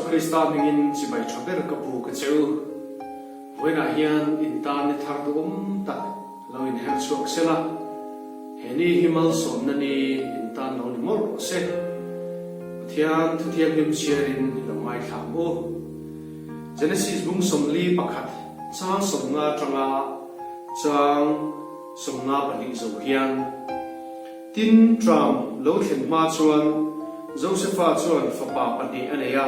Isua Krista hmingin chibai tha ber ka bu ka che u. Vawiinah hian in tan ni thar duhawm tak lo inher chhuak se la, he ni hi malsawmna ni in tan lo ni mawlh rawh se. Pathian thuthianghlim chhiarin i lo ngaithla ang u. Genesis bung 41 chang 50 atanga chang 52 zo hian, Tin, Tram lo thlen hma chuan Josefa chuan fapa pahnih a nei a,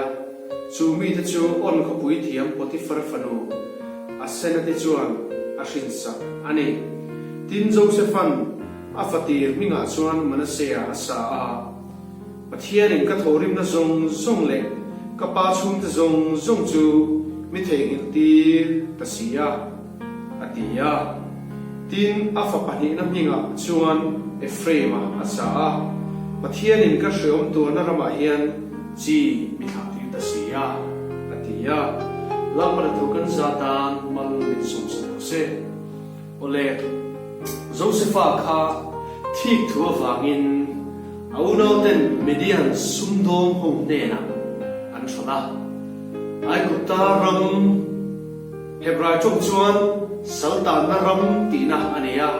chu mite chu On khawpui thiam Potifar fanu Asenati chuan a hrinsak a ni. Tin, Josefan a fatir hmingah chuan Manasea a sa a. Pathianin ka thawhrimna zawng zawng leh ka pa chhungte zawng zawng chu mi theihnghilh tir ta si a, a ti a. Tin, a fa pahnihna hmingah chuan Ephraim-a a sa a, Pathianin ka hreawm tuarna ramah hian chi mi thlah tir ta si a, a ti a. Lalpana thu kan za tan mal min sawmsak rawh se. Awle, Josefa kha thik thu avangin a unauten Midian sumdawng ho hnenah an hralh a. Aigupta ram Hebrai tawng chuan saltanna ram tihna a nei a.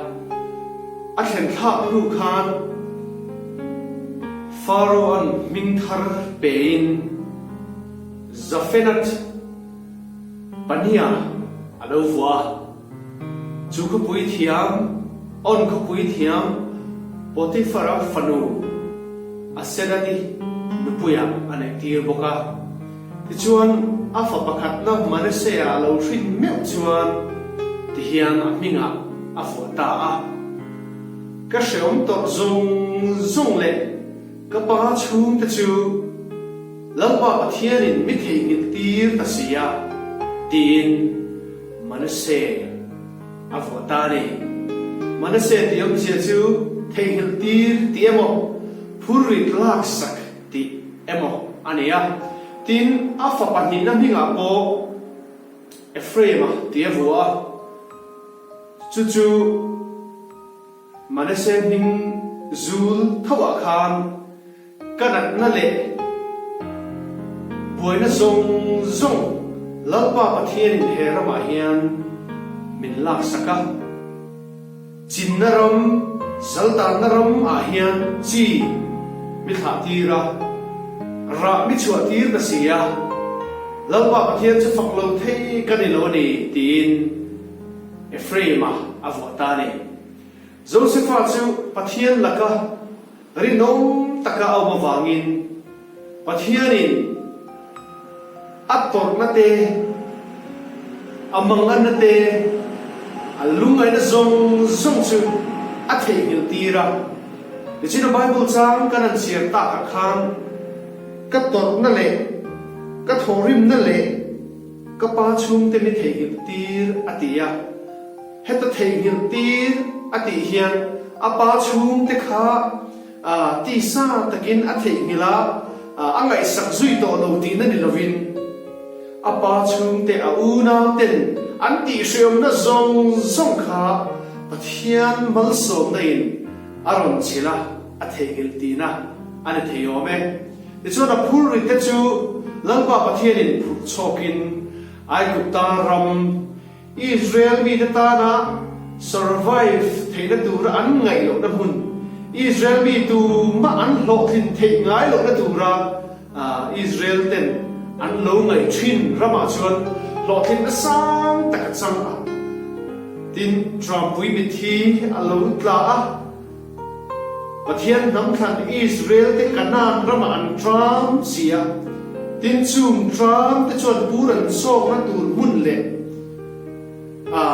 A thlen thlak hnu khan Pharaoh-a'n hming thar pein Zafenath Pania a lo vuah a. Chu khawpui thiam, On khawpui thiam Potiphar-a fanu Asenati nupuiah a neihtir bawk a. Tichuan, a fa pakhatna Manasseh-a a lo hrin meuh chuan tihian a hmingah a vuah ta a, Ka hreawm tawrh zawng zawng leh ka pa chhungte chu Lalpa Pathianin mi theihnghilh tir ta si a, tiin Manasseh a vuah ta a ni. Manasseh tih awmzia chu theihnghilh tir tih emaw, phurrit laksak tih emaw a ni a. Tin, a fa pahnihna hmingah pawh Ephraim-a tih a vuah a, chu chu Manasseh hming zul thoah khan Ka natna leh buaina zawng zawng Lalpa Pathianin he ramah hian min laksak a, chinna ram, zaltanna ram ah hian chi mi thlah tir a, rah mi chhuah tir ta si a, Lalpa Pathian chu fak lo thei ka ni lo a ni, tiin Ephraim-a a vuah ta a ni. Josefa chu Pathian laka rinawm taka a awm avangin Pathianin a tawrhna te, a manganna te, a lungngaihna zawng zawng chu a theihnghilh tir a. Nichina Bible chang kan han chhiar takah khan ka tawrhna leh ka thawhrimna leh ka pa chhungte mi theihnghilh tir a ti a. Heta theihnghilh tir a tih hian a pa chhungte kha tisa takin a theihnghilh a, a ngaihsak zui tawh lo tihna ni lovin a pa chhungte a unauten an tihhreawmna zawng zawng kha Pathian malsawmna in a rawn chhilh a, a theihnghilh tihna a ni thei awm e. Tichuan a phurrite chu Lalpa Pathianin phurh chhawkin Aigupta ram Israel mite tana survive theihna tura an ngaih lohna hmun, Israel mi tumah an hlawhtlin theih ngai lohna tura Israel ten an lo ngaih thin ramah chuan hlawhtlinna sang tak a chang a. Tin, Trumpui mitthi a lo tla a, Pathian hnam thlan Israel te Kanaan ramah an tram si a, tin chung tram te chuan pur an chawkna tur hmun leh a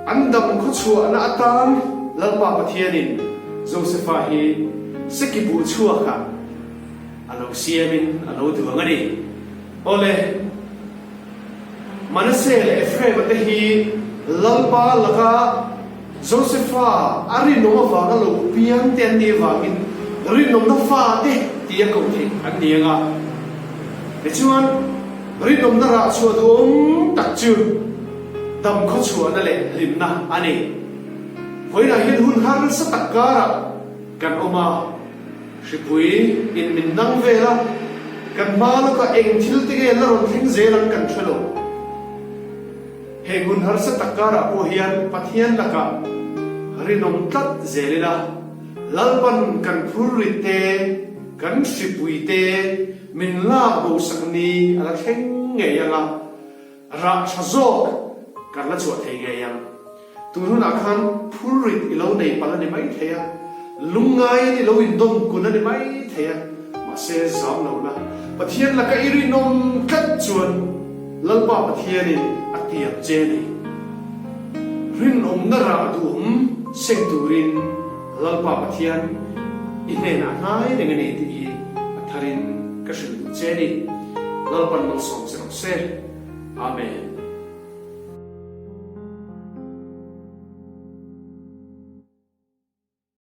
an dam khawchhuahna atan Lalpa Pathianin Josefa hi Sekibuh chhuakah a lo siamin a lo duang a ni. Awle, Manasseh leh Ephraim-a te hi Lalpa laka Josefa a rinawm avanga lo piang te an nih avangin rinawmna fate tia koh theih an ni ang a. Tichuan, rinawmna rah chhuah duhawm tak chu dam khawchhuahna leh hlimna a ni. Vawiinah hian hun harsa tak karah kan awm a, hripui in min nang vel a. Kan hma lawkah eng thil te nge la rawn thleng zel ang kan hre lo. Heng hun harsa tak karah pawh hian Pathian lakah rinawm tlat zel ila, Lalpan kan phurrit te, kan hripui te min lak bosak ni a la thleng ngei ang a, Rah tha zawk kan la chhuah thei ngei ang. Tun hunah khan phurrit i lo nei palh a ni mai thei a, lungngaiin i lo indawm kun a ni mai thei a, mahse zam lo la, Pathian laka i rinawm tlat chuan Lalpa Pathianin a tiam che a ni. Rinawmna rah duhawm seng turin Lalpa Pathian i hnenah hnai reng a ni tih hi a tharin ka hrilh duh che a ni. Lalpan malsawm che rawh se. Amen.